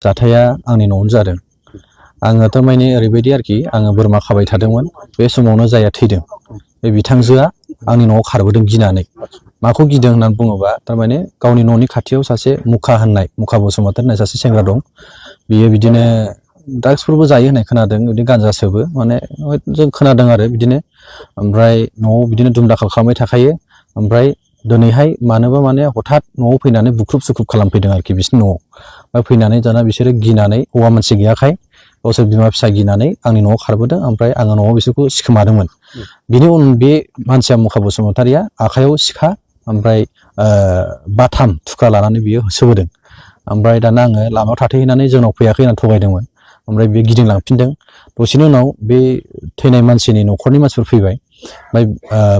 जाथाया आंनि न'आवनो जादों। आङो थारमाने ओरैबायदि आरोखि आङो बोरमा खाबाय थादोंमोन बे समावनो जाया थैदों बे बिथांजोआ आंनि न'आव खारबोदों गिनानै माखौ गिदों होननानै बुङोबा थारमाने गावनि न'नि खाथियाव सासे मुखा बसुमतारी होननाय सासे सेंग्रा दं बियो बिदिनो ड्राग्सफोरबो जायो होननाय खोनादों बिदि गान्जा सोबो माने जों खोनादों आरो बिदिनो ओमफ्राय न'आव बिदिनो दुमदाखाल खालामबाय थाखायो ओमफ्राय दिनैहाय मानोबा माने हठात न'आव फैनानै बुख्रुब सुख्रुब खालामफैदों आरोखि बिसिनि न'आव फैनानै दाना बिसोरो गिनानै हौवा मानसि गैयाखाय गावसोर बिमा फिसा गिनानै आंनि न'आव खारबोदों ओमफ्राय आङो न'आव बिसोरखौ सिखोमादोंमोन बिनि उन बे मानसिया मुखा बसुमतारीया आखायाव सिखा ओमफ्राय बाथाम थुख्रा लानानै बियो होसोबोदों ओमफ्राय दाना आङो लामायाव थाथ'हैनानै जोंनाव फैयाखै होननानै थगायदोंमोन ओमफ्राय बे गिदिंलांफिनदों दसेनि उनाव बे थैनाय मानसिनि न'खरनि मानसिफोर फैबाय ओमफ्राय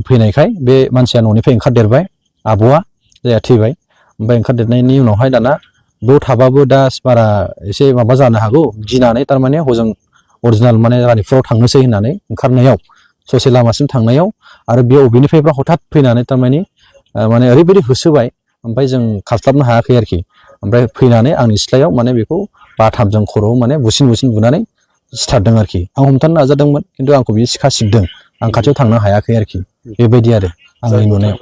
फैनायखाय बे मानसिया न'निफ्राय ओंखारदेरबाय आब'आ जायहा थैबाय ओमफ्राय ओंखारदेरनायनि उनावहाय दाना बेयाव थाबाबो दा बारा एसे माबा जानो हागौ गिनानै थारमाने हजों अरिजिनाल माने रानिपुराव थांनोसै होननानै ओंखारनायाव ससे लामासिम थांनायाव आरो बे अबेनिफ्रायबा हठात फैनानै थारमाने माने ओरैबायदि होसोबाय ओमफ्राय जों खारस्लाबनो हायाखै आरोखि ओमफ्राय फैनानै आंनि सिथ्लायाव माने बेखौ बाथामजों खर'आव माने बुसिन बुनानै सिथारदों आरोखि आं हमथानो नाजादोंमोन खिन्थु आंखौ बियो सिखा सिबदों आं खाथियाव थांनो हायाखै आरोखि बेबायदि आरो आंनि नुनायाव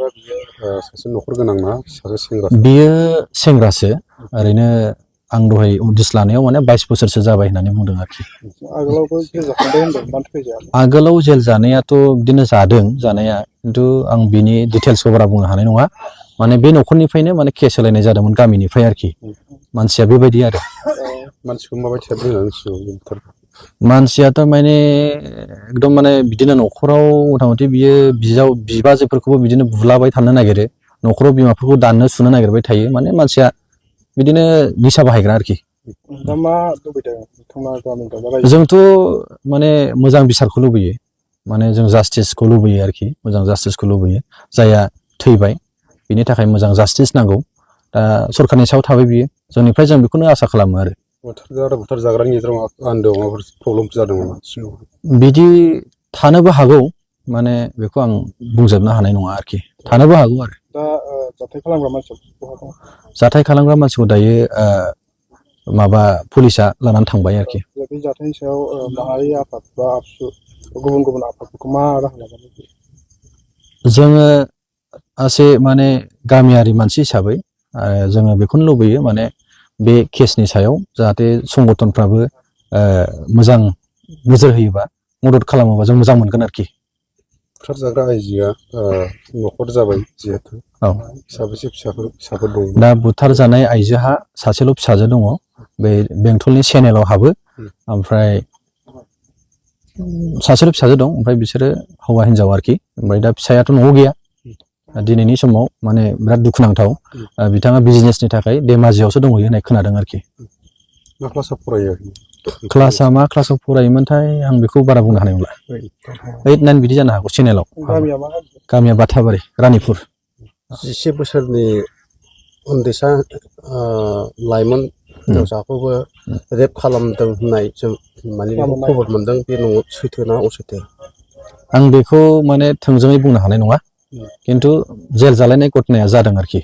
सासे न'खर गोनां ना सासे सेंग्रा बियो सेंग्रासो ओरैनो आं दहाय उदिस लानायाव माने 22 बोसोरसो जाबाय होननानै बुंदों आरोखि आगोलाव जेल जानायाथ' बिदिनो जादों जानाया खिन्थु आं बिनि डिटेल्सखौ बारा बुंनो हानाय नङा माने बे न'खरनिफ्रायनो माने केस होलायनाय जादोंमोन गामिनिफ्राय आरोखि मानसिया बेबायदि आरो मानसिखौ माबायदि बुंनांसिगौ मानसियाथ' माने एकदम माने बिदिनो न'खराव मथा मथि बियो बिबाजैफोरखौबो बिदिनो बुलाबाय थानो नागिरो न'खराव बिमाफोरखौ दाननो सुनो नागिरबाय थायो माने मानसिया बिदिनो निसा बाहायग्रा आरोखि जोंथ' माने मोजां बिसारखौ लुबैयो माने जों जास्टिसखौ लुबैयो आरोखि मोजां जास्टिसखौ लुबैयो जायहा थैबाय बिनि थाखाय मोजां जास्टिस नांगौ दा सरखारनि सायाव थाबाय बियो जोंनिफ्राय जों बेखौनो आसा खालामो आरो बुथार जाग्रानि गेजेराव आन्दोआव माबाफोर प्रब्लेम जादों नामा बिदि थानोबो हागौ माने बेखौ आं बुंजोबनो हानाय नङा आरोखि थानोबो हागौ आरो दा जाथाय खालामग्रा मानसिखौ दायो माबा पुलिसा लानानै थांबाय आरोखि बे जाथायनि सायाव माहारि आफाद बा आबसु गुबुन गुबुन आफादफोरखौ मा राहा लागोन जोङो सासे माने गामियारि मानसि हिसाबै जोङो बेखौनो लुबैयो माने बे केसनि सायाव जाहाथे संगठनफ्राबो मोजां नोजोर होयोबा मदद खालामोबा जों मोजां मोनगोन आरोखि बुथार जाग्रा आइजोआ न'खर जाबाय जिहेतु औ साबेसे फिसाफोर दं दा बुथार जानाय आइजोहा सासेल' फिसाजो दङ बे बेंटलनि चेनेलाव हाबो ओमफ्राय सासेल' फिसाजो दं ओमफ्राय बिसोरो हौवा हिनजाव आरोखि ओमफ्राय दा फिसायाथ' न'आव गैया दिनैनि समाव माने बिराद दुखुनांथाव बिथाङा बिजनेसनि थाखाय धेमाजियावसो दंहैयो होननाय खोनादों आरोखि मा क्लासाव फरायो क्लासा मा क्लासाव फरायोमोनथाय आं बेखौ बारा बुंनो हानाय नंला 8, 9 बिदि जानो हागौ चेनेलाव गामिया बाथाबारि रानिपुर 11 बोसोरनि उन्दैसा लाइमोन हिनजावसाखौबो रेप खालामदों होननाय जों माने खबर मोनदों बे न'आव सैथो ना असैथो आं बेखौ माने थोंजोङै बुंनो हानाय नङा खिन्थु जेल जालायनाय घटनाया जादों आरोखि